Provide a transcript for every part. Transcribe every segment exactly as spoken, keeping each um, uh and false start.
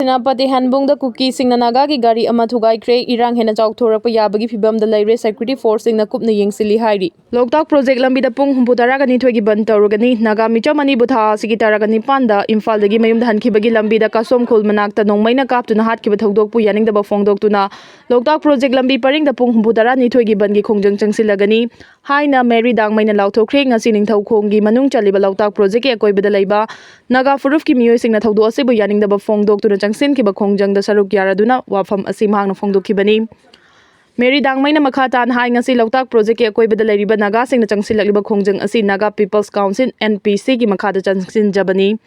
ꯁꯦꯅꯥꯄꯇꯤ ꯍꯦꯟꯕꯨꯡꯗ ꯀꯨꯀꯤꯁꯤꯡꯅ ꯅꯥꯒꯥꯒꯤ ꯒꯥꯔꯤ ꯑꯃ ꯊꯨꯒꯥꯏꯈ꯭ꯔꯦ꯫ ꯏꯔꯥꯡ ꯍꯦꯟꯅ ꯆꯥꯎꯊꯣꯔꯛꯄ ꯌꯥꯕꯒꯤ ꯐꯤꯕꯝꯗ ꯂꯩꯔꯦ꯫ ꯁꯦꯀ꯭ꯌꯨꯔꯤꯇꯤ ꯐꯣꯔꯁꯁꯤꯡꯅ ꯀꯨꯞꯅ ꯌꯦꯡꯁꯤꯜꯂꯤ ꯍꯥꯏꯔꯤ꯫ ꯂꯣꯛꯇꯥꯛ ꯄ꯭ꯔꯣꯖꯦꯛ ꯂꯝꯕꯤꯗ ꯄꯨꯡ ꯍꯨꯝꯐꯨ ꯇꯔꯥꯒ ꯅꯤꯊꯣꯏꯒꯤ ꯕꯟ ꯇꯧꯔꯒꯅꯤ꯫ ꯅꯥꯒꯥ ꯃꯤꯆꯝ ꯑꯅꯤꯕꯨ ꯊꯥ ꯑꯁꯤꯒꯤ ꯇꯥꯔꯛ ꯅꯤꯄꯥꯟꯗ ꯏꯝꯐꯥꯜꯗꯒꯤ ꯃꯌꯨꯝꯗ ꯍꯟꯈꯤꯕꯒꯤ ꯂꯝꯕꯤꯗ ꯀꯥꯁꯣꯝ ꯈꯨꯜ ꯃꯅꯥꯛꯇ ꯅꯣꯡꯃꯩꯅ ꯀꯥꯞꯇꯨꯅ ꯍꯥꯠꯈꯤꯕ ꯊꯧꯗꯣꯛꯄꯨ ꯌꯥꯅꯤꯡꯗꯕ ꯐꯣꯡꯗꯣꯛꯇꯨꯅ ꯂꯣꯛꯇꯥꯛ ꯄ꯭ꯔꯣꯖꯦꯛ ꯂꯝꯕꯤ ꯄꯔꯤꯡꯗ ꯄꯨꯡ ꯍꯨꯝꯐꯨ ꯇꯔꯥꯅꯤꯊꯣꯏꯒꯤ ꯕꯟꯒꯤ ꯈꯣꯡꯖꯪ ꯆꯪꯁꯤꯜꯂꯒꯅꯤ ꯍꯥꯏꯅ ꯃꯦꯔꯤ ꯗꯥꯡꯃꯩꯅ ꯂꯥꯎꯊꯣꯛꯈ꯭ꯔꯦ꯫ ꯉꯁꯤ ꯅꯤꯡꯊꯧꯈꯣꯡꯒꯤ ꯃꯅꯨꯡ ꯆꯜꯂꯤꯕ ꯂꯣꯛꯇꯥꯛ ꯄ꯭ꯔꯣꯖꯦꯛꯀꯤ ꯑꯀꯣꯏꯕꯗ ꯂꯩꯕ ꯅꯥꯒꯥ ꯐꯨꯔꯨꯞꯀꯤ ꯃꯤꯑꯣꯏꯁꯤꯡꯅ ꯊꯧꯗꯣꯛ ꯑꯁꯤꯕꯨ ꯌꯥꯅꯤꯡꯗꯕ ꯐꯣꯡꯗꯣꯛꯇꯨꯅ ꯆꯪꯁꯤꯟꯈꯤꯕ ꯈꯣꯡꯖꯪꯗ ꯁꯔꯨꯛ ꯌꯥꯔꯗꯨꯅ ꯋꯥꯐꯝ ꯑꯁꯤ ꯃꯍꯥꯛꯅ ꯐꯣꯡꯗꯣꯛꯈꯤꯕꯅꯤ꯫ ꯃꯦꯔꯤ ꯗꯥꯡꯃꯩꯅ ꯃꯈꯥ ꯇꯥꯅ ꯍꯥꯏ, ꯉꯁꯤ ꯂꯣꯛꯇꯥꯛ ꯄ꯭ꯔꯣꯖꯦꯛꯀꯤ ꯑꯀꯣꯏꯕꯗ ꯂꯩꯔꯤꯕ ꯅꯥꯒꯥꯁꯤꯡꯅ ꯆꯪꯁꯤꯜꯂꯛꯂꯤꯕ ꯈꯣꯡꯖꯪ ꯑꯁꯤ Naga peoples council, N P ꯁꯤꯒꯤ ꯃꯈꯥꯗ ꯆꯪꯁꯤꯟꯖꯕꯅꯤ꯫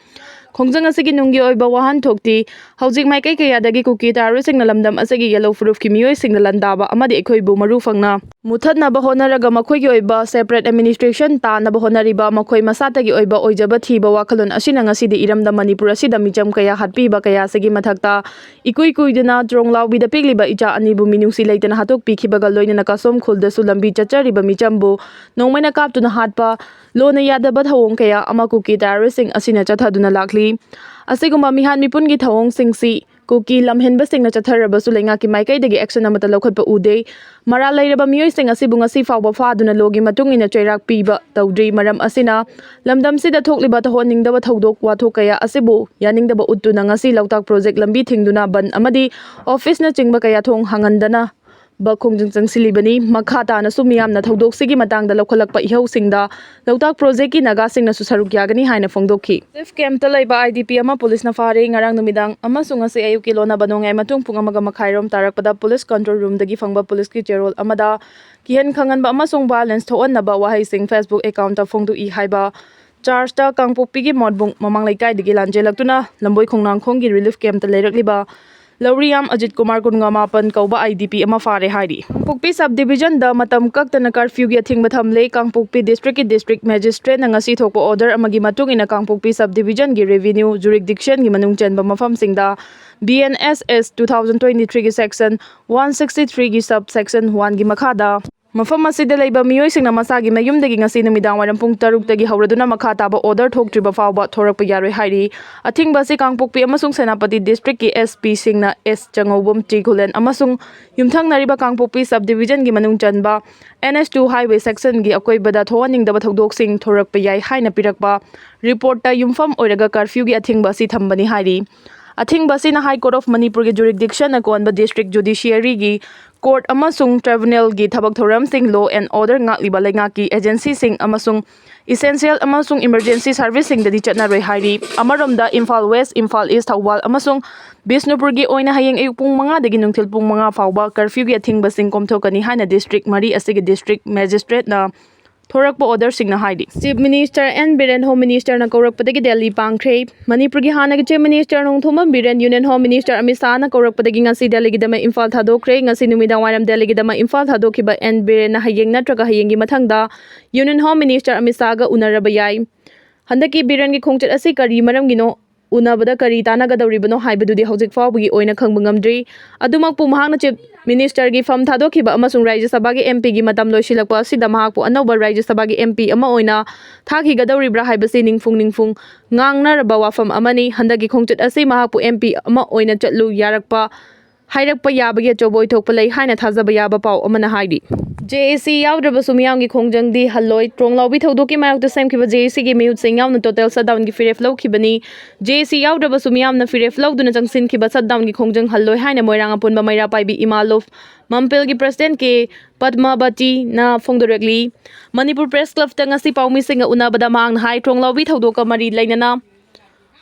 ꯈꯣꯡꯖꯪ ꯑꯁꯤꯒꯤ ꯅꯨꯡꯒꯤ ꯑꯣꯏꯕ ꯋꯥꯍꯟꯊꯣꯛꯇꯤ ꯍꯧꯖꯤꯛ ꯃꯥꯏꯀꯩ ꯀꯌꯥꯗꯒꯤ ꯀꯨꯀꯤ ꯇꯦꯔꯣꯔꯤꯁꯁꯤꯡꯅ ꯂꯝꯗꯝ ꯑꯁꯤꯒꯤ ꯌꯦꯂꯣ ꯐꯨꯔꯨꯞꯀꯤ ꯃꯤꯑꯣꯏꯁꯤꯡꯗ ꯂꯥꯟꯗꯥꯕ ꯑꯃꯗꯤ ꯑꯩꯈꯣꯏꯕꯨ ꯃꯔꯨ ꯐꯪꯅ ꯃꯨꯊꯠꯅꯕ ꯍꯣꯠꯅꯔꯒ ꯃꯈꯣꯏꯒꯤ ꯑꯣꯏꯕ ꯁꯦꯄꯔꯦꯠ ꯑꯦꯗꯃꯤꯅꯤꯁꯇ꯭ꯔꯦꯁꯟ ꯇꯥꯅꯕ ꯍꯣꯠꯅꯔꯤꯕ ꯃꯈꯣꯏ ꯃꯁꯥꯇꯒꯤ ꯑꯣꯏꯕ ꯑꯣꯏꯖꯕ ꯊꯤꯕ ꯋꯥꯈꯜꯂꯣꯟ ꯑꯁꯤꯅ ꯉꯁꯤꯗꯤ ꯏꯔꯝꯗꯝ ꯃꯅꯤꯄꯨꯔ ꯑꯁꯤꯗ ꯃꯤꯆꯝ ꯀꯌꯥ ꯍꯥꯠꯄꯤꯕ ꯀꯌꯥ ꯑꯁꯤꯒꯤ ꯃꯊꯛꯇ ꯏꯀꯨꯏ ꯀꯨꯏꯗꯅ ꯇ꯭ꯔꯣꯡꯂꯥꯎꯕꯤꯗ ꯄꯤꯛꯂꯤꯕ ꯏꯆꯥ ꯑꯅꯤꯕꯨ ꯃꯤꯅꯨꯡꯁꯤ ꯂꯩꯇꯅ ꯍꯥꯠꯇꯣꯛꯄꯤꯈꯤꯕꯒ ꯂꯣꯏꯅꯅ ꯀꯥꯁꯣꯝ ꯈꯨꯜꯗꯁꯨ ꯂꯝꯕꯤ ꯆꯠꯆꯔꯤꯕ ꯃꯤꯆꯝꯕꯨ ꯅꯣꯡꯃꯩꯅ ꯀꯥꯞꯇꯨꯅ ꯍꯥꯠꯄ, ꯂꯣꯟꯅ ꯌꯥꯗꯕ ꯊꯧꯑꯣꯡ ꯀꯌꯥ ꯑꯃ ꯀꯨꯀꯤ ꯇꯦꯔꯣꯔꯤꯁꯁꯤꯡ ꯑꯁꯤꯅ ꯆꯠꯊꯗꯨꯅ ꯂꯥꯛꯂꯤ꯫ ꯑꯁꯤꯒꯨꯝꯕ ꯃꯤꯍꯥꯠ ꯃꯤꯄꯨꯟꯒꯤ ꯊꯧꯑꯣꯡꯁꯤꯡꯁꯤ ꯀꯨꯀꯤ ꯂꯝꯍꯦꯟꯕꯁꯤꯡꯅ ꯆꯠꯊꯔꯕꯁꯨ ꯂꯩꯉꯥꯛꯀꯤ ꯃꯥꯏꯀꯩꯗꯒꯤ ꯑꯦꯛꯁꯟ ꯑꯃꯠꯇ ꯂꯧꯈꯠꯄ ꯎꯗꯦ꯫ ꯃꯔꯥꯜ ꯂꯩꯔꯕ ꯃꯤꯑꯣꯏꯁꯤꯡ ꯑꯁꯤꯕꯨ ꯉꯁꯤ ꯐꯥꯎꯕ ꯐꯥꯗꯨꯅ ꯂꯣꯒꯤ ꯃꯇꯨꯡ ꯏꯟꯅ ꯆꯩꯔꯥꯛ ꯄꯤꯕ ꯇꯧꯗ꯭ꯔꯤ꯫ ꯃꯔꯝ ꯑꯁꯤꯅ ꯂꯝꯗꯝꯁꯤꯗ ꯊꯣꯛꯂꯤꯕ ꯇꯧꯍꯟꯅꯤꯡꯗꯕ ꯊꯧꯗꯣꯛ ꯋꯥꯊꯣꯛ ꯀꯌꯥ ꯑꯁꯤꯕꯨ ꯌꯥꯅꯤꯡꯗꯕ ꯎꯠꯇꯨꯅ ꯉꯁꯤ ꯂꯣꯛꯇꯥꯛ ꯄ꯭ꯔꯣꯖꯦꯛ ꯂꯝꯕꯤ ꯊꯤꯡꯗꯨꯅ ꯕꯟ ꯑꯃꯗꯤ ꯑꯣꯐꯤꯁꯅꯆꯤꯡꯕ ꯀꯌꯥ ꯊꯣꯡ ꯍꯥꯡꯍꯟꯗꯅ ꯕ ꯈꯣꯡꯖꯪ ꯆꯪꯁꯤꯜꯂꯤꯕꯅꯤ꯫ ꯃꯈꯥ ꯇꯥꯅꯁꯨ ꯃꯤꯌꯥꯝꯅ ꯊꯧꯗꯣꯛꯁꯤꯒꯤ ꯃꯇꯥꯡꯗ ꯂꯧꯈꯠꯂꯛꯄ ꯏꯍꯧꯁꯤꯡꯗ ꯂꯣꯛꯇꯥꯛ ꯄ꯭ꯔꯣꯖꯦꯛꯀꯤ ꯅꯥꯒꯥꯁꯤꯡꯅꯁꯨ ꯁꯔꯨꯛ ꯌꯥꯒꯅꯤ ꯍꯥꯏꯅ ꯐꯣꯡꯗꯣꯛꯈꯤ꯫ ꯔꯤꯂꯤꯐ ꯀꯦꯝꯞꯇ ꯂꯩꯕ ꯑꯥꯏ ꯗꯤ ꯄꯤ ꯑꯃ ꯄꯨꯂꯤꯁꯅ ꯐꯥꯔꯦ꯫ ꯉꯔꯥꯡ ꯅꯨꯃꯤꯗꯥꯡ ꯑꯃꯁꯨꯡ ꯉꯁꯤ ꯑꯌꯨꯛꯀꯤ ꯂꯣꯟꯅꯕ ꯅꯣꯡꯌꯥꯏ ꯃꯇꯨꯡ ꯄꯨꯡ ꯑꯃꯒ ꯃꯈꯥꯏꯔꯣꯝ ꯇꯥꯔꯛꯄꯗ ꯄꯨꯂꯤꯁ ꯀꯟꯇ꯭ꯔꯣꯜ ꯔꯨꯝꯗꯒꯤ ꯐꯪꯕ ꯄꯨꯂꯤꯁꯀꯤ ꯆꯦꯔꯣꯜ ꯑꯃꯗ ꯀꯤꯍꯟ ꯈꯪꯍꯟꯕ ꯑꯃꯁꯨꯡ ꯚꯥꯏꯑꯣꯂꯦꯟꯁ ꯊꯣꯛꯍꯟꯅꯕ ꯋꯥꯍꯩꯁꯤꯡ ꯐꯦꯁꯕꯨꯛ ꯑꯦꯀꯥꯎꯟꯠꯇ ꯐꯣꯡꯗꯣꯛꯏ ꯍꯥꯏꯕ ꯆꯥꯔꯖꯇ ꯀꯥꯡꯄꯣꯛꯄꯤꯒꯤ ꯃꯣꯠꯕꯨꯡ ꯃꯃꯥꯡ ꯂꯩꯀꯥꯏꯗꯒꯤ ꯂꯥꯟꯖꯦꯜꯂꯛꯇꯨꯅ ꯂꯝꯕꯣꯏ ꯈꯣꯡꯅꯥꯡꯈꯣꯡꯒꯤ ꯔꯤꯂꯤꯐ ꯀꯦꯝꯞꯇ ꯂꯩꯔꯛꯂꯤꯕ ꯂꯧꯔꯤꯌꯥꯝ ꯑꯖꯤꯠ ꯀꯨꯃꯥꯔ ꯀꯨꯟꯒ ꯃꯥꯄꯟ ꯀꯧꯕ ꯑꯥꯏ ꯗꯤ ꯄꯤ ꯑꯃ ꯐꯥꯔꯦ ꯍꯥꯏꯔꯤ꯫ ꯀꯥꯡꯄꯣꯛꯄꯤ ꯁꯕ ꯗꯤꯕꯤꯖꯟꯗ ꯃꯇꯝ ꯀꯛꯇꯅ ꯀꯔꯐ꯭ꯌꯨꯒꯤ ꯑꯊꯤꯡꯕ ꯊꯝꯂꯦ꯫ ꯀꯥꯡꯄꯣꯛꯄꯤ ꯗꯤꯁꯇ꯭ꯔꯤꯛꯀꯤ ꯗꯤꯁꯇ꯭ꯔꯤꯛ ꯃꯦꯖꯤꯁꯇ꯭ꯔꯦꯠꯅ ꯉꯁꯤ ꯊꯣꯛꯄ ꯑꯣꯔꯗꯔ ꯑꯃꯒꯤ ꯃꯇꯨꯡ ꯏꯟꯅ ꯀꯥꯡꯄꯣꯛꯄꯤ ꯁꯕ ꯗꯤꯕꯤꯖꯟꯒꯤ ꯔꯦꯚꯤꯅ꯭ꯌꯨ ꯖꯨꯔꯤꯛꯗꯤꯛꯁꯟꯒꯤ ꯃꯅꯨꯡ ꯆꯟꯕ ꯃꯐꯝꯁꯤꯡꯗ B N S S two thousand twenty-threeꯒꯤ ꯁꯦꯛꯁꯟ one sixty-threeꯒꯤ ꯁꯕ ꯁꯦꯛꯁꯟ oneꯒꯤ ꯃꯈꯥꯗ ꯃꯐꯝ ꯑꯁꯤꯗ ꯂꯩꯕ ꯃꯤꯑꯣꯏꯁꯤꯡꯅ ꯃꯁꯥꯒꯤ ꯃꯌꯨꯝꯗꯒꯤ ꯉꯁꯤ ꯅꯨꯃꯤꯗꯥꯡ ꯋꯥꯏꯔꯝ ꯄꯨꯡ ꯇꯔꯨꯛꯇꯒꯤ ꯍꯧꯔꯗꯨꯅ ꯃꯈꯥ ꯇꯥꯕ order ꯊꯣꯛꯇ꯭ꯔꯤꯕ ꯐꯥꯎꯕ ꯊꯣꯔꯛꯄ ꯌꯥꯔꯣꯏ ꯍꯥꯏꯔꯤ꯫ ꯑꯊꯤꯡꯕ ꯑꯁꯤ ꯀꯥꯡꯄꯣꯛꯄꯤ ꯑꯃꯁꯨꯡ ꯁꯦꯅꯥꯄꯇꯤ district ꯀꯤ S P ꯁꯤꯡꯅ S ꯆꯉꯧꯕꯝ, ꯇꯤ ꯈꯨꯂꯦꯟ ꯑꯃꯁꯨꯡ ꯌꯨꯝꯊꯪꯅꯔꯤꯕ ꯀꯥꯡꯄꯣꯛꯄꯤ sub division ꯒꯤ ꯃꯅꯨꯡ ꯆꯟꯕ N H two highway section ꯒꯤ ꯑꯀꯣꯏꯕꯗ ꯊꯣꯛꯍꯟꯅꯤꯡꯗꯕ ꯊꯧꯗꯣꯛꯁꯤꯡ ꯊꯣꯔꯛꯄ ꯌꯥꯏ ꯍꯥꯏꯅ ꯄꯤꯔꯛꯄ report ꯇ ꯌꯨꯝꯐꯝ ꯑꯣꯏꯔꯒ curfew ꯒꯤ ꯑꯊꯤꯡꯕ ꯑꯁꯤ ꯊꯝꯕꯅꯤ ꯍꯥꯏꯔꯤ꯫ ꯑꯊꯤꯡꯕ ꯑꯁꯤꯅ High Court of Manipur ꯒꯤ jurisdiction ꯅ ꯀꯣꯟꯕ district judiciary ꯒꯤ court ꯑꯃꯁꯨꯡ tribunal ꯒꯤ ꯊꯕꯛ ꯊꯧꯔꯝꯁꯤꯡ, law and order ꯉꯥꯛꯂꯤꯕ ꯂꯩꯉꯥꯛꯀꯤ agency ꯁꯤꯡ ꯑꯃꯁꯨꯡ essential ꯑꯃꯁꯨꯡ emergency service ꯁꯤꯡꯗꯗꯤ ꯆꯠꯅꯔꯣꯏ ꯍꯥꯏꯔꯤ꯫ ꯑꯃꯔꯣꯝꯗ, ꯏꯝꯐꯥꯜ West, ꯏꯝꯐꯥꯜ East, ꯊꯧꯕꯥꯜ ꯑꯃꯁꯨꯡ ꯕꯤꯁꯅꯨꯄꯨꯔꯒꯤ ꯑꯣꯏꯅ ꯍꯌꯦꯡ ꯑꯌꯨꯛ ꯄꯨꯡ ꯃꯉꯥꯗꯒꯤ ꯅꯨꯡꯊꯤꯜ ꯄꯨꯡ ꯃꯉꯥ ꯐꯥꯎꯕ curfew ꯒꯤ ꯑꯊꯤꯡꯕꯁꯤꯡ ꯀꯣꯝꯊꯣꯛꯀꯅꯤ ꯍꯥꯏꯅ district ꯃꯔꯤ ꯑꯁꯤꯒꯤ district magistrate ꯅ ꯊꯣꯔꯛꯄ order ꯁꯤꯡꯅ ꯍꯥꯏꯔꯤ꯫ Chief Minister N Biren Home Minister ꯅ ꯀꯧꯔꯛꯄꯗꯒꯤ ꯗꯦꯜꯂꯤ ꯄꯥꯡꯈ꯭ꯔꯦ꯫ ꯃꯅꯤꯄꯨꯔꯒꯤ ꯍꯥꯟꯅꯒꯤ Chief Minister Nongthombam Biren Union Home Minister Amit ꯁꯥꯍꯅ ꯀꯧꯔꯛꯄꯗꯒꯤ ꯉꯁꯤ ꯗꯦꯜꯂꯤꯒꯤꯗꯃꯛ ꯏꯝꯐꯥꯜ ꯊꯥꯗꯣꯛꯈ꯭ꯔꯦ꯫ ꯉꯁꯤ ꯅꯨꯃꯤꯗꯥꯡ ꯋꯥꯏꯔꯝ ꯗꯦꯜꯂꯤꯒꯤꯗꯃꯛ ꯏꯝꯐꯥꯜ ꯊꯥꯗꯣꯛꯈꯤꯕ ꯑꯦꯟ ꯕꯤꯔꯦꯟꯅ ꯍꯌꯦꯡ ꯅꯠꯇ꯭ꯔꯒ ꯍꯌꯦꯡꯒꯤ ꯃꯊꯪꯗ Union Home Minister ꯑꯃꯤꯠ ꯁꯥꯍꯒ ꯎꯅꯔꯕ ꯌꯥꯏ꯫ ꯍꯟꯗꯛꯀꯤ ꯕꯤꯔꯦꯟꯒꯤ ꯈꯣꯡꯆꯠ ꯑꯁꯤ ꯀꯔꯤ ꯃꯔꯝꯒꯤꯅꯣ, ꯎꯅꯕꯗ ꯀꯔꯤ ꯇꯥꯟꯅꯒꯗꯧꯔꯤꯕꯅꯣ ꯍꯥꯏꯕꯗꯨꯗꯤ ꯍꯧꯖꯤꯛ ꯐꯥꯎꯕꯒꯤ ꯑꯣꯏꯅ ꯈꯪꯕ ꯉꯝꯗ꯭ꯔꯤ꯫ ꯑꯗꯨꯃꯛꯄꯨ, ꯃꯍꯥꯛꯅ Chief Minister ꯒꯤ ꯐꯝ ꯊꯥꯗꯣꯛꯈꯤꯕ ꯑꯃꯁꯨꯡ ꯔꯥꯖ꯭ꯌ ꯁꯚꯥꯒꯤ M P ꯒꯤ ꯃꯇꯝ ꯂꯣꯏꯁꯤꯜꯂꯛꯄ ꯑꯁꯤꯗ ꯃꯍꯥꯛꯄꯨ ꯑꯅꯧꯕ ꯔꯥꯖ꯭ꯌ ꯁꯚꯥꯒꯤ M P ꯑꯃ ꯑꯣꯏꯅ ꯊꯥꯈꯤꯒꯗꯧꯔꯤꯕ꯭ꯔꯥ ꯍꯥꯏꯕꯁꯤ ꯅꯤꯡꯐꯨꯡ ꯅꯤꯡꯐꯨꯡ ꯉꯥꯡꯅꯔꯕ ꯋꯥꯐꯝ ꯑꯃꯅꯤ꯫ ꯍꯟꯗꯛꯀꯤ ꯈꯣꯡꯆꯠ ꯑꯁꯤ ꯃꯍꯥꯛꯄꯨ M P ꯑꯃ ꯑꯣꯏꯅ ꯆꯠꯂꯨ ꯌꯥꯔꯛꯄ, ꯍꯥꯏꯔꯛꯄ ꯌꯥꯕꯒꯤ ꯑꯆꯧꯕ ꯑꯣꯏꯊꯣꯛꯄ ꯂꯩ ꯍꯥꯏꯅ ꯊꯥꯖꯕ ꯌꯥꯕ ꯄꯥꯎ ꯑꯃꯅ ꯍꯥꯏꯔꯤ꯫ J A C ꯌꯥꯎꯗ꯭ꯔꯕꯁꯨ ꯃꯤꯌꯥꯝꯒꯤ ꯈꯣꯡꯖꯪꯗꯤ ꯍꯜꯂꯣꯏ꯫ ꯇ꯭ꯔꯣꯡꯂꯥꯎꯕꯤ ꯊꯧꯗꯣꯛꯀꯤ ꯃꯥꯌꯣꯛꯇ ꯁꯦꯝꯈꯤꯕ J A C ꯒꯤ ꯃꯤꯍꯨꯠꯁꯤꯡ ꯌꯥꯎꯅ total shutdown ꯒꯤ ꯐꯤꯔꯦꯞ ꯂꯧꯈꯤꯕꯅꯤ꯫ J A C ꯌꯥꯎꯗ꯭ꯔꯕꯁꯨ ꯃꯤꯌꯥꯝꯅ ꯐꯤꯔꯦꯞ ꯂꯧꯗꯨꯅ ꯆꯪꯁꯤꯟꯈꯤꯕ shutdown ꯒꯤ ꯈꯣꯡꯖꯪ ꯍꯜꯂꯣꯏ ꯍꯥꯏꯅ ꯃꯣꯏꯔꯥꯡ ꯑꯄꯨꯟꯕ ꯃꯩꯔꯥ ꯄꯥꯏꯕꯤ ꯏꯃꯥ ꯂꯣꯐ ꯃꯝꯄꯦꯜꯒꯤ president ꯀꯦ ꯄꯗꯃꯥꯕꯇꯤꯅ ꯐꯣꯡꯗꯣꯔꯛꯂꯤ꯫ ꯃꯅꯤꯄꯨꯔ Press Club ꯇ ꯉꯁꯤ ꯄꯥꯎꯃꯤꯁꯤꯡꯒ ꯎꯅꯕꯗ ꯃꯍꯥꯛꯅ ꯍꯥꯏ, ꯇ꯭ꯔꯣꯡꯂꯥꯎꯕꯤ ꯊꯧꯗꯣꯛꯀ ꯃꯔꯤ ꯂꯩꯅꯅ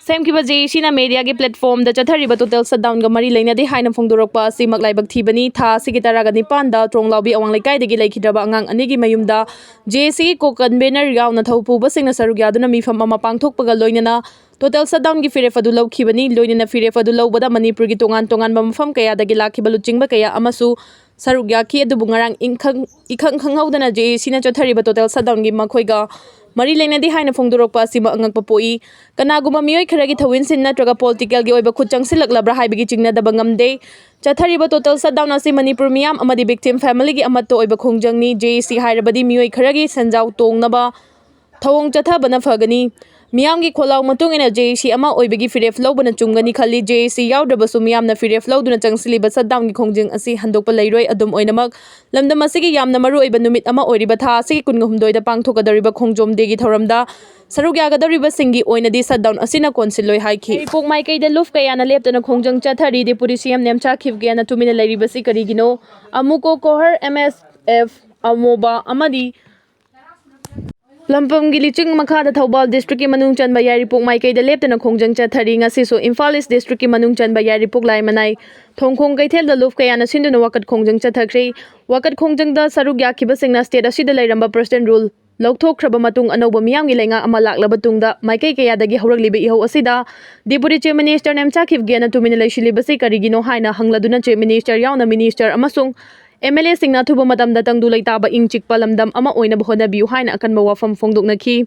ꯁꯦꯝꯈꯤꯕ J A C ꯅ media ꯒꯤ platform ꯗ ꯆꯠꯊꯔꯤꯕ total shutdown ꯒ ꯃꯔꯤ ꯂꯩꯅꯗꯦ ꯍꯥꯏꯅ ꯐꯣꯡꯗꯣꯔꯛꯄ ꯑꯁꯤꯃꯛ ꯂꯥꯏꯕꯛ ꯊꯤꯕꯅꯤ꯫ ꯊꯥ ꯑꯁꯤꯒꯤ ꯇꯔꯥꯒ ꯅꯤꯄꯥꯟꯗ ꯇ꯭ꯔꯣꯡꯂꯥꯎꯕꯤ ꯑꯋꯥꯡ ꯂꯩꯀꯥꯏꯗꯒꯤ ꯂꯩꯈꯤꯗ꯭ꯔꯕ ꯑꯉꯥꯡ ꯑꯅꯤꯒꯤ ꯃꯌꯨꯝꯗ J A C ꯒꯤ co-convener ꯌꯥꯎꯅ ꯊꯧ ꯄꯨꯕꯁꯤꯡꯅ ꯁꯔꯨꯛ ꯌꯥꯗꯨꯅ ꯃꯤꯐꯝ ꯑꯃ ꯄꯥꯡꯊꯣꯛꯄꯒ ꯂꯣꯏꯅꯅ total shutdown ꯒꯤ ꯐꯤꯔꯦꯞ ꯑꯗꯨ ꯂꯧꯈꯤꯕꯅꯤ꯫ ꯂꯣꯏꯅꯅ ꯐꯤꯔꯦꯞ ꯑꯗꯨ ꯂꯧꯕꯗ ꯃꯅꯤꯄꯨꯔꯒꯤ ꯇꯣꯉꯥꯟ ꯇꯣꯉꯥꯟꯕ ꯃꯐꯝ ꯀꯌꯥꯗꯒꯤ ꯂꯥꯛꯈꯤꯕ ꯂꯨꯆꯤꯡꯕ ꯀꯌꯥ ꯑꯃꯁꯨ ꯁꯔꯨꯛ ꯌꯥꯈꯤ꯫ ꯑꯗꯨꯕꯨ ꯉꯔꯥꯡ ꯏꯪꯈꯪ-, ꯏꯈꯪ ꯈꯪꯍꯧꯗꯅ J A C ꯅ ꯆꯠꯊꯔꯤꯕ total shutdown ꯒꯤ ꯃꯈꯣꯏꯒ ꯃꯔꯤ ꯂꯩꯅꯗꯦ ꯍꯥꯏꯅ ꯐꯣꯡꯗꯣꯔꯛꯄ ꯑꯁꯤꯃꯛ ꯑꯉꯛꯄ ꯄꯣꯛꯏ꯫ ꯀꯅꯥꯒꯨꯝꯕ ꯃꯤꯑꯣꯏ ꯈꯔꯒꯤ ꯊꯧꯋꯤꯟꯁꯤꯟ ꯅꯠꯇ꯭ꯔꯒ ꯄꯣꯂꯤꯇꯤꯀꯦꯜꯒꯤ ꯑꯣꯏꯕ ꯈꯨꯠ ꯆꯪꯁꯤꯜꯂꯛꯂꯕ꯭ꯔꯥ ꯍꯥꯏꯕꯒꯤ ꯆꯤꯡꯅꯗꯕ ꯉꯝꯗꯦ꯫ ꯆꯠꯊꯔꯤꯕ ꯇꯣꯇꯦꯜ ꯁꯠꯗꯥꯎꯟ ꯑꯁꯤ ꯃꯅꯤꯄꯨꯔ ꯃꯤꯌꯥꯝ ꯑꯃꯗꯤ ꯚꯤꯛꯇꯤꯝ ꯐꯦꯃꯤꯂꯤꯒꯤ ꯑꯃꯠꯇ ꯑꯣꯏꯕ ꯈꯣꯡꯖꯪꯅꯤ꯫ ꯖꯦ ꯑꯦ ꯁꯤ ꯍꯥꯏꯔꯕꯗꯤ ꯃꯤꯑꯣꯏ ꯈꯔꯒꯤ ꯁꯦꯟꯖꯥꯎ ꯇꯣꯡꯅꯕ ꯊꯧꯑꯣꯡ ꯆꯠꯊꯕꯅ ꯐꯒꯅꯤ꯫ ꯃꯤꯌꯥꯝꯒꯤ ꯈꯣꯜꯂꯥꯎ ꯃꯇꯨꯡ ꯏꯟꯅ ꯖꯦ ꯑꯦ ꯁꯤ ꯑꯃ ꯑꯣꯏꯕꯒꯤ ꯐꯤꯔꯦꯞ ꯂꯧꯕꯅ ꯆꯨꯝꯒꯅꯤ ꯈꯜꯂꯤ꯫ ꯖꯦ ꯑꯦ ꯁꯤ ꯌꯥꯎꯗ꯭ꯔꯕꯁꯨ ꯃꯤꯌꯥꯝꯅ ꯐꯤꯔꯦꯞ ꯂꯧꯗꯨꯅ ꯆꯪꯁꯤꯜꯂꯤꯕ ꯁꯠꯗꯥꯎꯟꯒꯤ ꯈꯣꯡꯖꯪ ꯑꯁꯤ ꯍꯟꯗꯣꯛꯄ ꯂꯩꯔꯣꯏ꯫ ꯑꯗꯨꯝ ꯑꯣꯏꯅꯃꯛ, ꯂꯝꯗꯝ ꯑꯁꯤꯒꯤ ꯌꯥꯝꯅ ꯃꯔꯨꯑꯣꯏꯕ ꯅꯨꯃꯤꯠ ꯑꯃ ꯑꯣꯏꯔꯤꯕ ꯊꯥ ꯑꯁꯤꯒꯤ ꯀꯨꯟꯒ ꯍꯨꯝꯗꯣꯏꯗ ꯄꯥꯡꯊꯣꯛꯀꯗꯧꯔꯤꯕ ꯈꯣꯡꯖꯣꯝ ꯗꯦꯒꯤ ꯊꯧꯔꯝꯗ ꯁꯔꯨꯛ ꯌꯥꯒꯗꯧꯔꯤꯕꯁꯤꯡꯒꯤ ꯑꯣꯏꯅꯗꯤ ꯁꯠꯗꯥꯎꯟ ꯑꯁꯤꯅ ꯀꯣꯟꯁꯤꯜꯂꯣꯏ ꯍꯥꯏꯈꯤ꯫ ꯌꯥꯏꯔꯤꯄꯣꯛ ꯃꯥꯏꯀꯩꯗ ꯂꯨꯞ ꯀꯌꯥꯅ ꯂꯦꯞꯇꯅ ꯈꯣꯡꯖꯪ ꯆꯠꯊꯔꯤ꯫ ꯗꯤꯄꯨꯇꯤ ꯁꯤ ꯑꯦꯝ ꯅꯦꯝꯆꯥ ꯈꯤꯞꯒꯦꯅ ꯇꯨꯃꯤꯟꯅ ꯂꯩꯔꯤꯕꯁꯤ ꯀꯔꯤꯒꯤꯅꯣ? ꯑꯃꯨꯀꯣ ꯀꯣꯍꯔ, ꯑꯦꯝ ꯑꯦꯁ ꯑꯦꯐ, ꯑꯃꯣꯕꯥ ꯑꯃꯗꯤ ꯂꯝꯄꯝꯒꯤ ꯂꯤꯆꯤꯡ ꯃꯈꯥꯗ ꯊꯧꯕꯥꯜ ꯗꯤꯁꯇ꯭ꯔꯤꯛꯀꯤ ꯃꯅꯨꯡ ꯆꯟꯕ ꯌꯥꯏꯔꯤꯄꯣꯛ ꯃꯥꯏꯀꯩꯗ ꯂꯦꯞꯇꯅ ꯈꯣꯡꯖꯪ ꯆꯠꯊꯔꯤ꯫ ꯉꯁꯤꯁꯨ ꯏꯝꯐꯥꯜ ꯏꯁ ꯗꯤꯁꯇ꯭ꯔꯤꯛꯀꯤ ꯃꯅꯨꯡ ꯆꯟꯕ ꯌꯥꯏꯔꯤꯄꯣꯛ ꯂꯥꯏꯃꯅꯥꯏ ꯊꯣꯡꯈꯣꯡ ꯀꯩꯊꯦꯜꯗ ꯂꯨꯞ ꯀꯌꯥꯅ ꯁꯤꯟꯗꯨꯅ ꯋꯥꯀꯠ ꯈꯣꯡꯖꯪ ꯆꯠꯊꯈ꯭ꯔꯦ꯫ ꯋꯥꯀꯠ ꯈꯣꯡꯖꯪꯗ ꯁꯔꯨꯛ ꯌꯥꯈꯤꯕꯁꯤꯡꯅ ꯁ꯭ꯇꯦꯠ ꯑꯁꯤꯗ ꯂꯩꯔꯝꯕ ꯄ꯭ꯔꯁꯤꯗꯦꯟ ꯔꯨꯜ ꯂꯧꯊꯣꯛꯈ꯭ꯔꯕ ꯃꯇꯨꯡ ꯑꯅꯧꯕ ꯃꯤꯌꯥꯝꯒꯤ ꯂꯩꯉꯥꯛ ꯑꯃ ꯂꯥꯛꯂꯕ ꯇꯨꯡꯗ ꯃꯥꯏꯀꯩ ꯀꯌꯥꯗꯒꯤ ꯍꯧꯔꯛꯂꯤꯕ ꯏꯍꯧ ꯑꯁꯤꯗ ꯗꯤꯄꯨꯇꯤ ꯆꯤꯐ ꯃꯤꯅꯤꯁꯇꯔ ꯅꯦꯝꯆꯥ ꯈꯤꯞꯒꯦꯅ ꯇꯨꯃꯤꯟꯅ ꯂꯩꯁꯤꯜꯂꯤꯕꯁꯤ ꯀꯔꯤꯒꯤꯅꯣ ꯍꯥꯏꯅ ꯍꯪꯂꯗꯨꯅ ꯆꯤꯐ ꯃꯤꯅꯤꯁꯇꯔ ꯌꯥꯎꯅ ꯃꯤꯅꯤꯁꯇꯔ ꯑꯃꯁꯨꯡ ꯑꯦꯝ ꯑꯦꯜ ꯑꯦꯁꯤꯡꯅ ꯑꯊꯨꯕ ꯃꯇꯝꯗ ꯇꯪꯗꯨ ꯂꯩꯇꯥꯕ ꯏꯪ ꯆꯤꯛꯄ ꯂꯝꯗꯝ ꯑꯃ ꯑꯣꯏꯅꯕ ꯍꯣꯠꯅꯕꯤꯌꯨ ꯍꯥꯏꯅ ꯑꯀꯟꯕ ꯋꯥꯐꯝ ꯐꯣꯡꯗꯣꯛꯅꯈꯤ꯫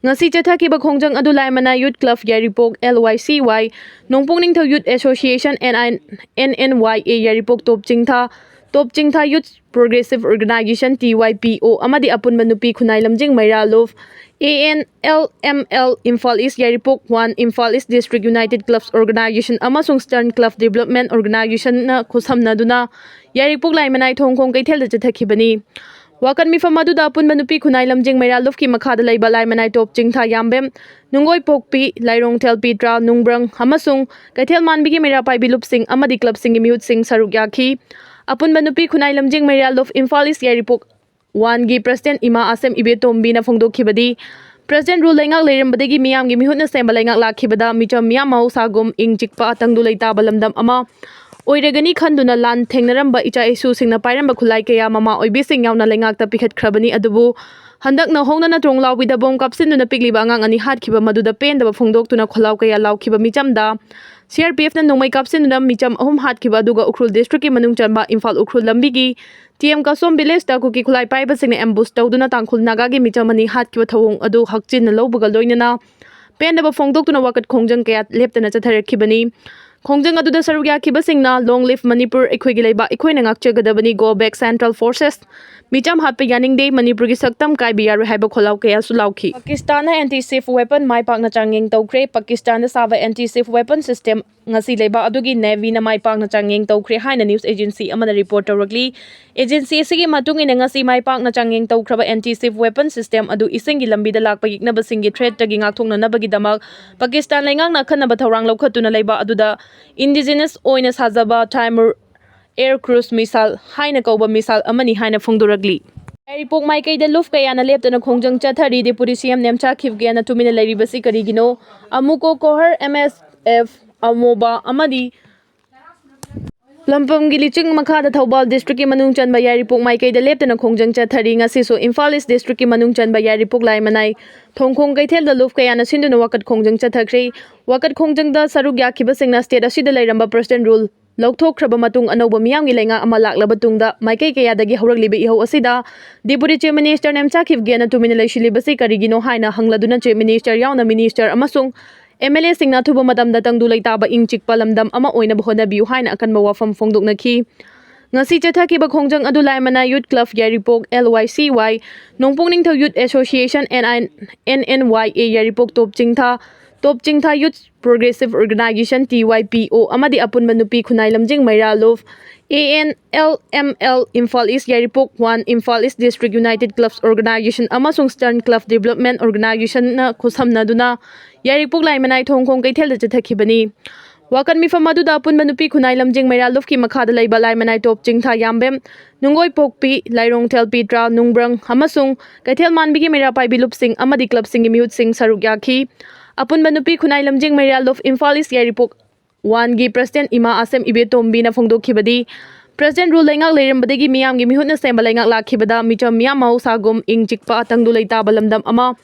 ꯉꯁꯤ ꯆꯠꯊꯈꯤꯕ ꯈꯣꯡꯖꯪ ꯑꯗꯨ ꯂꯥꯏꯃꯅꯥꯏ ꯌꯨꯠ ꯀ꯭ꯂꯕ ꯌꯥꯏꯔꯤꯄꯣꯛ, ꯑꯦꯜ ꯋꯥꯏ ꯁꯤ Y, Nongpok Ningthou youth association, N I, N N Y A Yairipok Top Chingtha, Top Chingtha youth progressive organisation, T Y P O, ꯑꯃꯗꯤ ꯑꯄꯨꯟꯕ ꯅꯨꯄꯤ ꯈꯨꯟꯅꯥꯏ ꯂꯝꯖꯤꯡ ꯃꯩꯔꯥ ꯂꯨꯞ, A N L M L, Imphal east Yairipok one, Imphal east district united clubs organisation ꯑꯃꯁꯨꯡ stern club development ꯑꯣꯔꯒꯅꯥꯏꯖꯦꯁꯟꯅ ꯈꯨꯠꯁꯝꯅꯗꯨꯅ ꯌꯥꯏꯔꯤꯄꯣꯛ ꯂꯥꯏꯃꯅꯥꯏ ꯊꯣꯡꯈꯣꯡ ꯀꯩꯊꯦꯜꯗ ꯆꯠꯊꯈꯤꯕꯅꯤ꯫ ꯋꯥꯀꯠ ꯃꯤꯐꯝ ꯑꯗꯨꯗ ꯑꯄꯨꯟꯕ ꯅꯨꯄꯤ ꯈꯨꯟꯅꯥꯏ ꯂꯝꯖꯤꯡ ꯃꯩꯔꯥ ꯂꯨꯞꯀꯤ ꯃꯈꯥꯗ ꯂꯩꯕ ꯂꯥꯏꯃꯅꯥꯏ ꯇꯣꯞ ꯆꯤꯡꯊꯥ ꯌꯥꯝꯕꯦꯝ, ꯅꯨꯡꯒꯣꯏꯄꯣꯛꯄꯤ, ꯂꯥꯏꯔꯣꯡꯊꯦꯜ ꯄꯤꯇ꯭ꯔꯥ, ꯅꯨꯡꯕ꯭ꯔꯪ ꯑꯃꯁꯨꯡ ꯀꯩꯊꯦꯜ ꯃꯥꯟꯕꯤꯒꯤ ꯃꯩꯔꯥ ꯄꯥꯏꯕꯤ ꯂꯨꯞꯁꯤꯡ ꯑꯃꯗꯤ ꯀ꯭ꯂꯕꯁꯤꯡꯒꯤ ꯃꯤꯍꯨꯠꯁꯤꯡ ꯁꯔꯨꯛ ꯌꯥꯈꯤ꯫ ꯑꯄꯨꯟꯕ ꯅꯨꯄꯤ ꯈꯨꯟꯅꯥꯏ ꯂꯝꯖꯤꯡ ꯃꯩꯔꯥ ꯂꯨꯞ ꯏꯝꯐꯥꯜ ꯏꯁ ꯌꯥꯏꯔꯤꯄꯣꯛ ꯋꯥꯟꯒꯤ ꯄ꯭ꯔꯁꯤꯗꯦꯟ ꯏꯃꯥ ꯑꯁꯦꯝ ꯏꯕꯦꯇꯣꯝꯕꯤꯅ ꯐꯣꯡꯗꯣꯛꯈꯤꯕꯗꯤ, ꯄ꯭ꯔꯁꯤꯗꯦꯟ ꯔꯨꯜ ꯂꯩꯉꯥꯛ ꯂꯩꯔꯝꯕꯗꯒꯤ ꯃꯤꯌꯥꯝꯒꯤ ꯃꯤꯍꯨꯠꯅ ꯁꯦꯝꯕ ꯂꯩꯉꯥꯛ ꯂꯥꯛꯈꯤꯕꯗ ꯃꯤꯆꯝ ꯃꯤꯌꯥꯝ ꯃꯍꯧꯁꯥꯒꯨꯝ ꯏꯪ ꯆꯤꯛꯄ ꯇꯪꯗꯨ ꯂꯩꯇꯥꯕ ꯂꯝꯗꯝ ꯑꯃ ꯑꯣꯏꯔꯒꯅꯤ ꯈꯟꯗꯨꯅ ꯂꯥꯟ ꯊꯦꯡꯅꯔꯝꯕ ꯏꯆꯥ ꯏꯁꯨꯁꯤꯡꯅ ꯄꯥꯏꯔꯝꯕ ꯈꯨꯠꯂꯥꯏ ꯀꯌꯥ ꯃꯃꯥ ꯑꯣꯏꯕꯤꯁꯤꯡ ꯌꯥꯎꯅ ꯂꯩꯉꯥꯛꯇ ꯄꯤꯈꯠꯈ꯭ꯔꯕꯅꯤ꯫ ꯑꯗꯨꯕꯨ ꯍꯟꯗꯛ ꯅꯧꯍꯧꯅꯅ ꯇ꯭ꯔꯣꯡ ꯂꯥꯎꯕꯤꯗ ꯕꯣꯝ ꯀꯥꯞꯁꯤꯟꯗꯨꯅ ꯄꯤꯛꯂꯤꯕ ꯑꯉꯥꯡ ꯑꯅꯤ ꯍꯥꯠꯈꯤꯕ ꯃꯗꯨꯗ ꯄꯦꯟꯗꯕ ꯐꯣꯡꯗꯣꯛꯇꯨꯅ ꯈꯣꯜꯂꯥꯎ ꯀꯌꯥ ꯂꯥꯎꯈꯤꯕ ꯃꯤꯆꯝꯗ ꯁꯤ ꯑꯥꯔ ꯄꯤ ꯑꯦꯐꯅ ꯅꯣꯡꯃꯩ ꯀꯥꯞꯁꯤꯟꯗꯨꯅ ꯃꯤꯆꯝ ꯑꯍꯨꯝ ꯍꯥꯠꯈꯤꯕ ꯑꯗꯨꯒ ꯎꯈ꯭ꯔꯨꯜ ꯗꯤꯁꯇ꯭ꯔꯤꯛꯀꯤ ꯃꯅꯨꯡ ꯆꯟꯕ ꯏꯝꯐꯥꯜ ꯎꯈ꯭ꯔꯨꯜ ꯂꯝꯕꯤꯒꯤ ꯇꯤ ꯑꯦꯝ ꯀꯁꯣꯝ ꯚꯤꯂꯦꯖꯇ ꯀꯨꯀꯤ ꯈꯨꯠꯂꯥꯏ ꯄꯥꯏꯕꯁꯤꯡꯅ ꯑꯦꯝꯕꯨꯁ ꯇꯧꯗꯨꯅ ꯇꯥꯡꯈꯨꯜ ꯅꯥꯒꯥꯒꯤ ꯃꯤꯆꯝ ꯑꯅꯤ ꯍꯥꯠꯈꯤꯕ ꯊꯧꯑꯣꯡ ꯑꯗꯨ ꯍꯛꯆꯤꯟꯅ ꯂꯧꯕꯒ ꯂꯣꯏꯅꯅ ꯄꯦꯟꯗꯕ ꯐꯣꯡꯗꯣꯛꯇꯨꯅ ꯋꯥꯀꯠ ꯈꯣꯡꯖꯪ ꯀꯌꯥ ꯂꯦꯞꯇꯅ ꯆꯠꯊꯔꯛꯈꯤꯕꯅꯤ꯫ ꯈꯣꯡꯖꯪ ꯑꯗꯨꯗ ꯁꯔꯨꯛ ꯌꯥꯈꯤꯕꯁꯤꯡꯅ "Long live Manipur, ꯑꯩꯈꯣꯏꯒꯤ ꯂꯩꯕꯥꯛ ꯑꯩꯈꯣꯏꯅ ꯉꯥꯛꯆꯒꯗꯕꯅꯤ, Go back Central Forces, ꯃꯤꯆꯝ ꯍꯥꯠꯄ ꯌꯥꯅꯤꯡꯗꯦ, ꯃꯅꯤꯄꯨꯔꯒꯤ ꯁꯛꯇꯝ ꯀꯥꯏꯕ ꯌꯥꯔꯣꯏ" ꯍꯥꯏꯕ ꯈꯣꯜꯂꯥꯎ ꯀꯌꯥꯁꯨ ꯂꯥꯎꯈꯤ꯫ ꯄꯥꯀꯤꯁꯇꯥꯟꯅ ꯑꯦꯟꯇꯤ ꯁꯤꯞ ꯋꯦꯄꯟ ꯃꯥꯏ ꯄꯥꯛꯅ ꯆꯥꯡꯌꯦꯡ ꯇꯧꯈ꯭ꯔꯦ꯫ ꯄꯥꯀꯤꯁꯇꯥꯟꯗ ꯁꯥꯕ ꯑꯦꯟꯇꯤ ꯁꯤꯞ ꯋꯦꯄꯟ ꯁꯤꯁꯇꯦꯝ ꯉꯁꯤ ꯂꯩꯕꯥꯛ ꯑꯗꯨꯒꯤ ꯅꯦꯚꯤꯅ ꯃꯥꯏ ꯄꯥꯛꯅ ꯆꯥꯡꯌꯦꯡ ꯇꯧꯈ꯭ꯔꯦ ꯍꯥꯏꯅ ꯅ꯭ꯌꯨꯁ ꯑꯦꯖꯦꯟꯁꯤ ꯑꯃꯅ ꯔꯤꯄꯣꯔꯠ ꯇꯧꯔꯛꯂꯤ꯫ ꯑꯦꯖꯦꯟꯁꯤ ꯑꯁꯤꯒꯤ ꯃꯇꯨꯡ ꯏꯟꯅ ꯉꯁꯤ ꯃꯥꯏ ꯄꯥꯛꯅ ꯆꯥꯡꯌꯦꯡ ꯇꯧꯈ꯭ꯔꯕ ꯑꯦꯟꯇꯤ ꯁꯤꯞ ꯋꯦꯄꯟ ꯁꯤꯁꯇꯦꯝ ꯑꯗꯨ ꯏꯁꯤꯡꯒꯤ ꯂꯝꯕꯤꯗ ꯂꯥꯛꯄ ꯌꯦꯛꯅꯕꯁꯤꯡꯒꯤ ꯊ꯭ꯔꯦꯠꯇꯒꯤ ꯉꯥꯛꯊꯣꯛꯅꯅꯕꯒꯤꯗꯃꯛ ꯄꯥꯀꯤꯁꯇꯥꯟ ꯂꯩꯉꯥꯛꯅ ꯑꯈꯟꯅꯕ ꯊꯧꯔꯥꯡ ꯂꯧꯈꯠꯇꯨꯅ ꯂꯩꯕ ꯑꯗꯨꯗ ꯏꯟꯗꯤꯖꯤꯅꯁ ꯑꯣꯏꯅ ꯁꯥꯖꯕ ꯇꯥꯏꯃꯨꯔ ꯑꯦꯌꯔ ꯀ꯭ꯔꯨꯖ ꯃꯤꯁꯥꯏꯜ ꯍꯥꯏꯅ ꯀꯧꯕ ꯃꯤꯁꯥꯏꯜ ꯑꯃꯅꯤ ꯍꯥꯏꯅ ꯐꯣꯡꯗꯣꯔꯛꯂꯤ꯫ ꯌꯥꯏꯔꯤꯄꯣꯛ ꯃꯥꯏꯀꯩꯗ ꯂꯨꯞ ꯀꯌꯥꯅ ꯂꯦꯞꯇꯅ ꯈꯣꯡꯖꯪ ꯆꯠꯊꯔꯤ꯫ ꯗꯤꯄꯨꯇꯤ ꯁꯤ ꯑꯦꯝ ꯅꯦꯝꯆꯥ ꯈꯤꯞꯒꯦꯅ ꯇꯨꯃꯤꯟꯅ ꯂꯩꯔꯤꯕꯁꯤ ꯀꯔꯤꯒꯤꯅꯣ? ꯑꯃꯨꯀꯣ ꯀꯣꯍꯔ, ꯑꯦꯝ ꯑꯦꯁ ꯑꯦꯐ, ꯑꯃꯣꯕ ꯑꯃꯗꯤ ꯂꯝꯄꯝꯒꯤ ꯂꯤꯆꯤꯡ ꯃꯈꯥꯗ ꯊꯧꯕꯥꯜ ꯗꯤꯁꯇ꯭ꯔꯤꯛꯀꯤ ꯃꯅꯨꯡ ꯆꯟꯕ ꯌꯥꯏꯔꯤꯄꯣꯛ ꯃꯥꯏꯀꯩꯗ ꯂꯦꯞꯇꯅ ꯈꯣꯡꯖꯪ ꯆꯠꯊꯔꯤ꯫ ꯉꯁꯤꯁꯨ ꯏꯝꯐꯥꯜ ꯏꯁ ꯗꯤꯁꯇ꯭ꯔꯤꯛꯀꯤ ꯃꯅꯨꯡ ꯆꯟꯕ ꯌꯥꯏꯔꯤꯄꯣꯛ ꯂꯥꯏꯃꯅꯥꯏ ꯊꯣꯡꯈꯣꯡ ꯀꯩꯊꯦꯜꯗ ꯂꯨꯞ ꯀꯌꯥꯅ ꯁꯤꯟꯗꯨꯅ ꯋꯥꯀꯠ ꯈꯣꯡꯖꯪ ꯆꯠꯊꯈ꯭ꯔꯦ꯫ ꯋꯥꯀꯠ ꯈꯣꯡꯖꯪꯗ ꯁꯔꯨꯛ ꯌꯥꯈꯤꯕꯁꯤꯡꯅ ꯁ꯭ꯇꯦꯠ ꯑꯁꯤꯗ ꯂꯩꯔꯝꯕ ꯄ꯭ꯔꯁꯤꯗꯦꯟ ꯔꯨꯜ ꯂꯧꯊꯣꯛꯈ꯭ꯔꯕ ꯃꯇꯨꯡ ꯑꯅꯧꯕ ꯃꯤꯌꯥꯝꯒꯤ ꯂꯩꯉꯥꯛ ꯑꯃ ꯂꯥꯛꯂꯕ ꯇꯨꯡꯗ ꯃꯥꯏꯀꯩ ꯀꯌꯥꯗꯒꯤ ꯍꯧꯔꯛꯂꯤꯕ ꯏꯍꯧ ꯑꯁꯤꯗ ꯗꯤꯄꯨꯇꯤ ꯆꯤꯐ ꯃꯤꯅꯤꯁꯇꯔ ꯅꯦꯝꯆꯥ ꯈꯤꯞꯒꯦꯅ ꯇꯨꯃꯤꯟꯅ ꯂꯩꯁꯤꯜꯂꯤꯕꯁꯤ ꯀꯔꯤꯒꯤꯅꯣ ꯍꯥꯏꯅ ꯍꯪꯂꯗꯨꯅ ꯆꯤꯐ ꯃꯤꯅꯤꯁꯇꯔ ꯌꯥꯎꯅ ꯃꯤꯅꯤꯁꯇꯔ ꯑꯃꯁꯨꯡ ꯑꯦꯝ ꯑꯦꯜ ꯑꯦꯁꯤꯡꯅ ꯑꯊꯨꯕ ꯃꯇꯝꯗ ꯇꯪꯗꯨ ꯂꯩꯇꯥꯕ ꯏꯪ ꯆꯤꯛꯄ ꯂꯝꯗꯝ ꯑꯃ ꯑꯣꯏꯅꯕ ꯍꯣꯠꯅꯕꯤꯌꯨ ꯍꯥꯏꯅ ꯑꯀꯟꯕ ꯋꯥꯐꯝ ꯐꯣꯡꯗꯣꯛꯅꯈꯤ꯫ ꯉꯁꯤ ꯆꯠꯊꯈꯤꯕ ꯈꯣꯡꯖꯪ ꯑꯗꯨ ꯂꯥꯏꯃꯅꯥꯏ ꯌꯨꯠ ꯀ꯭ꯂꯕ ꯌꯥꯏꯔꯤꯄꯣꯛ, ꯑꯦꯜ ꯋꯥꯏ ꯁꯤ Y, Nongpok Ningthou youth association, N I, N N Y A Yairipok Top Chingtha, Top Chingtha youth progressive organisation, T Y P O, ꯑꯃꯗꯤ ꯑꯄꯨꯟꯕ ꯅꯨꯄꯤ ꯈꯨꯟꯅꯥꯏ ꯂꯝꯖꯤꯡ ꯃꯩꯔꯥ ꯂꯨꯞ, A N L M L, Imphal east Yairipok one, Imphal east district united clubs organisation ꯑꯃꯁꯨꯡ stern club development ꯑꯣꯔꯒꯅꯥꯏꯖꯦꯁꯟꯅ ꯈꯨꯠꯁꯝꯅꯗꯨꯅ ꯌꯥꯏꯔꯤꯄꯣꯛ ꯂꯥꯏꯃꯅꯥꯏ ꯊꯣꯡꯈꯣꯡ ꯀꯩꯊꯦꯜꯗ ꯆꯠꯊꯈꯤꯕꯅꯤ꯫ ꯋꯥꯀꯠ ꯃꯤꯐꯝ ꯑꯗꯨꯗ ꯑꯄꯨꯟꯕ ꯅꯨꯄꯤ ꯈꯨꯟꯅꯥꯏ ꯂꯝꯖꯤꯡ ꯃꯩꯔꯥ ꯂꯨꯞꯀꯤ ꯃꯈꯥꯗ ꯂꯩꯕ ꯂꯥꯏꯃꯅꯥꯏ ꯇꯣꯞ ꯆꯤꯡꯊꯥ ꯌꯥꯝꯕꯦꯝ, ꯅꯨꯡꯒꯣꯏꯄꯣꯛꯄꯤ, ꯂꯥꯏꯔꯣꯡꯊꯦꯜ ꯄꯤꯇ꯭ꯔꯥ, ꯅꯨꯡꯕ꯭ꯔꯪ ꯑꯃꯁꯨꯡ ꯀꯩꯊꯦꯜ ꯃꯥꯟꯕꯤꯒꯤ ꯃꯩꯔꯥ ꯄꯥꯏꯕꯤ ꯂꯨꯞꯁꯤꯡ ꯑꯃꯗꯤ ꯀ꯭ꯂꯕꯁꯤꯡꯒꯤ ꯃꯤꯍꯨꯠꯁꯤꯡ ꯁꯔꯨꯛ ꯌꯥꯈꯤ꯫ ꯑꯄꯨꯟꯕ ꯅꯨꯄꯤ ꯈꯨꯟꯅꯥꯏ ꯂꯝꯖꯤꯡ ꯃꯩꯔꯥ ꯂꯨꯞ ꯏꯝꯐꯥꯜ ꯏꯁ ꯌꯥꯏꯔꯤꯄꯣꯛ ꯋꯥꯟꯒꯤ ꯄ꯭ꯔꯁꯤꯗꯦꯟ ꯏꯃꯥ ꯑꯁꯦꯝ ꯏꯕꯦꯇꯣꯝꯕꯤꯅ ꯐꯣꯡꯗꯣꯛꯈꯤꯕꯗꯤ, ꯄ꯭ꯔꯁꯤꯗꯦꯟ ꯔꯨꯜ ꯂꯩꯉꯥꯛ ꯂꯩꯔꯝꯕꯗꯒꯤ ꯃꯤꯌꯥꯝꯒꯤ ꯃꯤꯍꯨꯠꯅ ꯁꯦꯝꯕ ꯂꯩꯉꯥꯛ ꯂꯥꯛꯈꯤꯕꯗ ꯃꯤꯆꯝ ꯃꯤꯌꯥꯝ ꯃꯍꯧꯁꯥꯒꯨꯝ ꯏꯪ ꯆꯤꯛꯄ ꯇꯪꯗꯨ ꯂꯩꯇꯥꯕ ꯂꯝꯗꯝ ꯑꯃ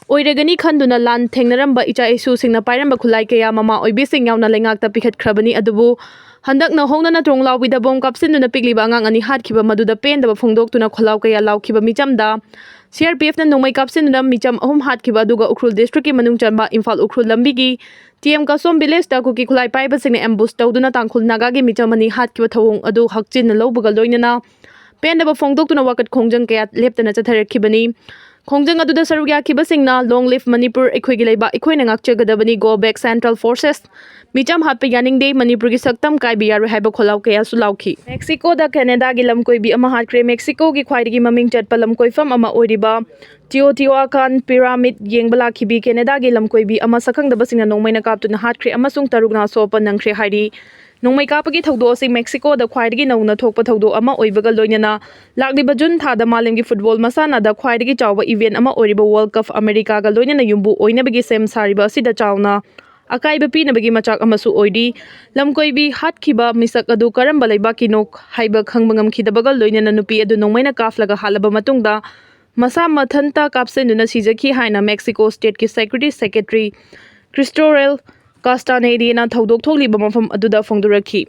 ꯑꯣꯏꯔꯒꯅꯤ ꯈꯟꯗꯨꯅ ꯂꯥꯟ ꯊꯦꯡꯅꯔꯝꯕ ꯏꯆꯥ ꯏꯁꯨꯁꯤꯡꯅ ꯄꯥꯏꯔꯝꯕ ꯈꯨꯠꯂꯥꯏ ꯀꯌꯥ ꯃꯃꯥ ꯑꯣꯏꯕꯤꯁꯤꯡ ꯌꯥꯎꯅ ꯂꯩꯉꯥꯛꯇ ꯄꯤꯈꯠꯈ꯭ꯔꯕꯅꯤ꯫ ꯑꯗꯨꯕꯨ ꯍꯟꯗꯛꯅ ꯍꯣꯡꯗꯅ ꯇ꯭ꯔꯣꯡ ꯂꯥꯎꯕꯤꯗ ꯕꯣꯝ ꯀꯥꯞꯁꯤꯟꯗꯨꯅ ꯄꯤꯛꯂꯤꯕ ꯑꯉꯥꯡ ꯑꯅꯤ ꯍꯥꯠꯈꯤꯕ ꯃꯗꯨꯗ ꯄꯦꯟꯗꯕ ꯐꯣꯡꯗꯣꯛꯇꯨꯅ ꯈꯣꯜꯂꯥꯎ ꯀꯌꯥ ꯂꯥꯎꯈꯤꯕ ꯃꯤꯆꯝꯗ ꯁꯤ ꯑꯥꯔ ꯄꯤ ꯑꯦꯐꯅ ꯅꯣꯡꯃꯩ ꯀꯥꯞꯁꯤꯟꯗꯨꯅ ꯃꯤꯆꯝ ꯑꯍꯨꯝ ꯍꯥꯠꯈꯤꯕ ꯑꯗꯨꯒ ꯎꯈ꯭ꯔꯨꯜ ꯗꯤꯁꯇ꯭ꯔꯤꯛꯀꯤ ꯃꯅꯨꯡ ꯆꯟꯕ ꯏꯝꯐꯥꯜ ꯎꯈ꯭ꯔꯨꯜ ꯂꯝꯕꯤꯒꯤ ꯇꯤ ꯑꯦꯝ ꯀꯁꯣꯝ ꯚꯤꯂꯦꯖꯇ ꯀꯨꯀꯤ ꯈꯨꯠꯂꯥꯏ ꯄꯥꯏꯕꯁꯤꯡꯅ ꯑꯦꯝꯕꯨꯁ ꯇꯧꯗꯨꯅ ꯇꯥꯡꯈꯨꯜ ꯅꯥꯒꯥꯒꯤ ꯃꯤꯆꯝ ꯑꯅꯤ ꯍꯥꯠꯈꯤꯕ ꯊꯧꯑꯣꯡ ꯑꯗꯨ ꯍꯛꯆꯤꯟꯅ ꯂꯧꯕꯒ ꯂꯣꯏꯅꯅ ꯄꯦꯟꯗꯕ ꯐꯣꯡꯗꯣꯛꯇꯨꯅ ꯋꯥꯀꯠ ꯈꯣꯡꯖꯪ ꯀꯌꯥ ꯂꯦꯞꯇꯅ ꯆꯠꯊꯔꯛꯈꯤꯕꯅꯤ꯫ ꯈꯣꯡꯖꯪ ꯑꯗꯨꯗ ꯁꯔꯨꯛ ꯌꯥꯈꯤꯕꯁꯤꯡꯅ "Long live Manipur, ꯑꯩꯈꯣꯏꯒꯤ ꯂꯩꯕꯥꯛ ꯑꯩꯈꯣꯏꯅ ꯉꯥꯛꯆꯒꯗꯕꯅꯤ, Go back Central Forces, ꯃꯤꯆꯝ ꯍꯥꯠꯄ ꯌꯥꯅꯤꯡꯗꯦ, ꯃꯅꯤꯄꯨꯔꯒꯤ ꯁꯛꯇꯝ ꯀꯥꯏꯕ ꯌꯥꯔꯣꯏ" ꯍꯥꯏꯕ ꯈꯣꯜꯂꯥꯎ ꯀꯌꯥꯁꯨ ꯂꯥꯎꯈꯤ꯫ ꯃꯦꯛꯁꯤꯀꯣꯗ ꯀꯦꯅꯦꯗꯥꯒꯤ ꯂꯝꯀꯣꯏꯕꯤ ꯑꯃ ꯍꯥꯠꯈ꯭ꯔꯦ꯫ ꯃꯦꯛꯁꯤꯀꯣꯒꯤ ꯈ꯭ꯋꯥꯏꯗꯒꯤ ꯃꯃꯤꯡ ꯆꯠꯄ ꯂꯝꯀꯣꯏꯐꯝ ꯑꯃ ꯑꯣꯏꯔꯤꯕ ꯇꯤꯑꯣꯇꯤꯋꯥꯀꯥꯟ ꯄꯤꯔꯥꯃꯤꯗ ꯌꯦꯡꯕ ꯂꯥꯛꯈꯤꯕꯤ ꯀꯦꯅꯦꯗꯥꯒꯤ ꯂꯝꯀꯣꯏꯕꯤ ꯑꯃ ꯁꯛꯈꯪꯗꯕꯁꯤꯡꯅ ꯅꯣꯡꯃꯩꯅ ꯀꯥꯞꯇꯨꯅ ꯍꯥꯠꯈ꯭ꯔꯦ ꯑꯃꯁꯨꯡ ꯇꯔꯨꯛꯅ ꯑꯁꯣꯛ ꯑꯄꯟ ꯅꯪꯈ꯭ꯔꯦ ꯍꯥꯏꯔꯤ꯫ ꯅꯣꯡꯃꯩ ꯀꯥꯞꯄꯒꯤ ꯊꯧꯗꯣꯛ ꯑꯁꯤ ꯃꯦꯛꯁꯤꯀꯣꯗ ꯈ꯭ꯋꯥꯏꯗꯒꯤ ꯅꯧꯅ ꯊꯣꯛꯄ ꯊꯧꯗꯣꯛ ꯑꯃ ꯑꯣꯏꯕꯒ ꯂꯣꯏꯅꯅ ꯂꯥꯛꯂꯤꯕ ꯖꯨꯟ ꯊꯥꯗ ꯃꯥꯂꯦꯝꯒꯤ ꯐꯨꯠꯕꯣꯜ ꯃꯁꯥꯟꯅꯗ ꯈ꯭ꯋꯥꯏꯗꯒꯤ ꯆꯥꯎꯕ ꯏꯚꯦꯟ ꯑꯃ ꯑꯣꯏꯔꯤꯕ ꯋꯥꯔꯜ ꯀꯞ ꯑꯃꯦꯔꯤꯀꯥꯒ ꯂꯣꯏꯅꯅ ꯌꯨꯝꯕꯨ ꯑꯣꯏꯅꯕꯒꯤ ꯁꯦꯝ ꯁꯥꯔꯤꯕ ꯑꯁꯤꯗ ꯆꯥꯎꯅ ꯑꯀꯥꯏꯕ ꯄꯤꯅꯕꯒꯤ ꯃꯆꯥꯛ ꯑꯃꯁꯨ ꯑꯣꯏꯔꯤ꯫ ꯂꯝꯀꯣꯏꯕꯤ ꯍꯥꯠꯈꯤꯕ ꯃꯤꯁꯛ ꯑꯗꯨ ꯀꯔꯝꯕ ꯂꯩꯕꯥꯛꯀꯤꯅꯣ ꯍꯥꯏꯕ ꯈꯪꯕ ꯉꯝꯈꯤꯗꯕꯒ ꯂꯣꯏꯅꯅ ꯅꯨꯄꯤ ꯑꯗꯨ ꯅꯣꯡꯃꯩꯅ ꯀꯥꯞꯂꯒ ꯍꯥꯠꯂꯕ ꯃꯇꯨꯡꯗ ꯃꯁꯥ ꯃꯊꯟꯇ ꯀꯥꯞꯁꯤꯟꯗꯨꯅ ꯁꯤꯖꯈꯤ ꯍꯥꯏꯅ ꯃꯦꯛꯁꯤꯀꯣ ꯁ꯭ꯇꯦꯠꯀꯤ ꯁꯦꯀ꯭ꯔꯦꯇꯔꯤ ꯁꯦꯀ꯭ꯔꯦꯇꯔꯤ ꯀ꯭ꯔꯤꯁꯇꯣꯔꯦꯜ ꯀꯥꯁꯇꯥꯅꯦꯗꯤꯅ ꯊꯧꯗꯣꯛ ꯊꯣꯛꯂꯤꯕ ꯃꯐꯝ ꯑꯗꯨꯗ ꯐꯣꯡꯗꯣꯔꯛꯈꯤ꯫